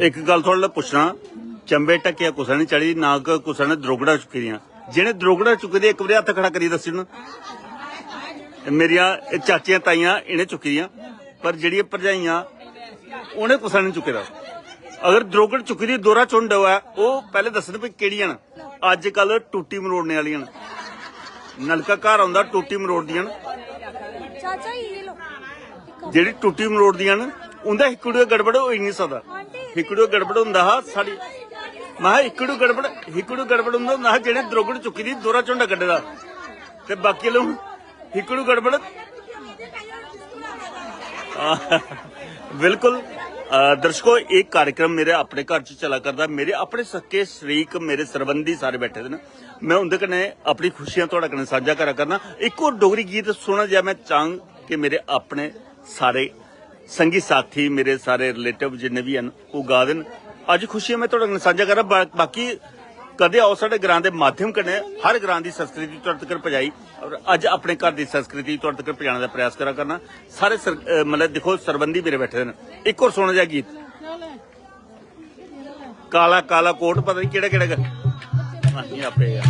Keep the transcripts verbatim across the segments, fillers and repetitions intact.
इक गल्ल थुआढ़े कोला पुच्छना, चंबे ढक्किया कुसै ने चढ़ी, ना क-, कुसै ने द्रोगड़ा चुक्की दियां। जि'नें द्रोगड़ा चुक्की दी, इक बारी हत्थ खड़ा करियै दस्सी ओड़न। मेरियां चाचियां ताइयां इ'नें चुक्की दियां, पर जेह्ड़ियां भरजाइयां, उ'नें कुसै ने चुक्के दा। अगर द्रोगड़ चुक्की दी दोहरा झुंड होऐ, ओह् पैह्ले दस्सन भी केह्ड़ियां न। अज्जकल टूटी मरोड़ने आह्लियां न। नलका घर औंदा, टूटी मरोड़दियां न। चाचा, ये लो। जेह्ड़ी टूटी मरोड़दियां न, उं'दा हिक्कड़ू गड़बड़ होई निं सकदा। हिक्कड़ू गड़बड़ होंदा हा साढ़ी, महां हिक्कड़ू गड़बड़, हिक्कड़ू गड़बड़ उं'दा होंदा हा जेह्ड़े द्रोगड़ चुक्की दी, दोहरा झुंडा कड्ढे दा। ते बाकी लोक हिक्कड़ू गड़बड़। बिल्कुल। अ, दर्शको, एक कार्यक्रम मेरे अपने घर च चला करदा, मेरे अपने सक्के शरीक, मेरे सरबंधी सारे बैठे दे न। मैं उं'दे कन्नै अपनी खुशियां थुआढ़े कन्नै सांझा करा करना। इक होर डोगरी गीत सुना जेहा मैं चाहंग कि मेरे अपने सारे संगी साथी, मेरे सारे रिलेटिव जिन्ने बी हैन, ओह् गा दे न। अज्ज खुशियां मैं थुआढ़े कन्नै सांझा करा, बा-, बाकी कदें आओ साढ़े ग्रां दे माध्यम कन्नै हर ग्रां दी संस्कृति तुआढ़े तगर पजाई, और अज्ज अपने घर दी संस्कृति तुआढ़े तगर पजाने दा प्रयास करा करना। सारे सर-, अ, मतलब दिक्खो, सरबंधी मेरे बैठे दे न। इक होर सुनो जेहा गीत। काला काला कोट, पता नहीं केह्ड़ा केह्ड़ा ग-, नहीं, आपे गै।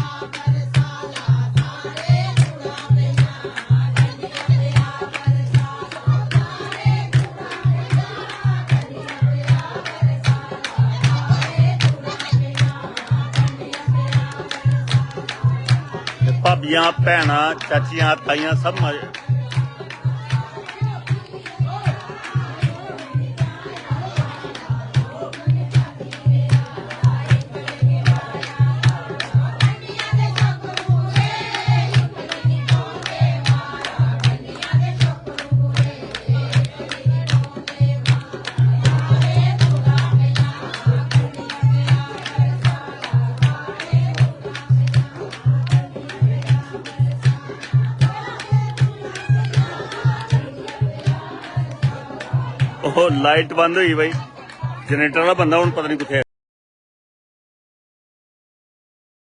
भाबियां, भैनां, चाचियां, ताइयां, सब मजे। ओह, लाइट बंद होई भाई, जनरेटर आह्ला बंदा हून पता नहीं कुत्थै ऐ।